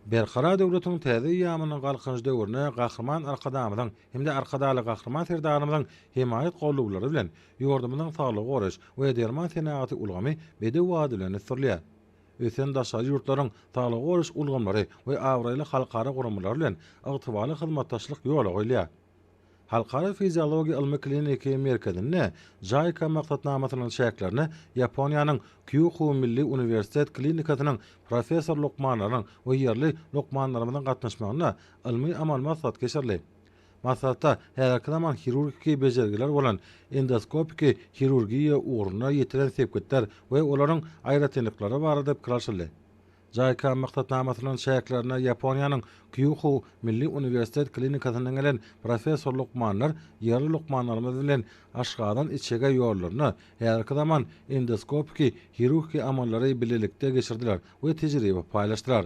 Berkarar döwletiň täze eýýamynyň Galkynyş döwründe Gahryman Arkadagymyzyň hem-de Arkadagly Gahryman Serdarymyzyň hemaýat-goldawlary bilen ýurdumyzyň saglygy goraýyş we derman senagaty ulgamy bedew bady bilen ösdürilýär. Ösen daşary ýurtlaryň saglygy goraýyş ulgamlary we abraýly halkara guramalary bilen ygtybarly hyzmatdaşlyk ýola goýulýar. Halkara fiziologiýa ylmy-kliniki merkezinde JICA maksatnamasynyň çäklerinde Ýaponiýanyň Kýuhu milli uniwersitet klinikasynyň professor-lukmanlarynyň we ýerli lukmanlarymyzyň gatnaşmagynda ylmy-amaly maslahat geçirildi. Maslahatda häzirki zaman hirurgiki bejergiler bolan endoskopiki hirurgiýa ugrunda ýetilen sepgitler we olaryň aýratynlyklary barada pikir alşyldy. JICA maksatnamasynyň çäklerinde Ýaponiýanyň Kýuhu milli uniwersitet klinikasyndan gelen professor-lukmanlar ýerli lukmanlarymyz bilen aşgazan-içege ýollarynda häzirki zaman endoskopiki hirurgiki amallary bilelikde geçirdiler we tejribe paýlaşdylar.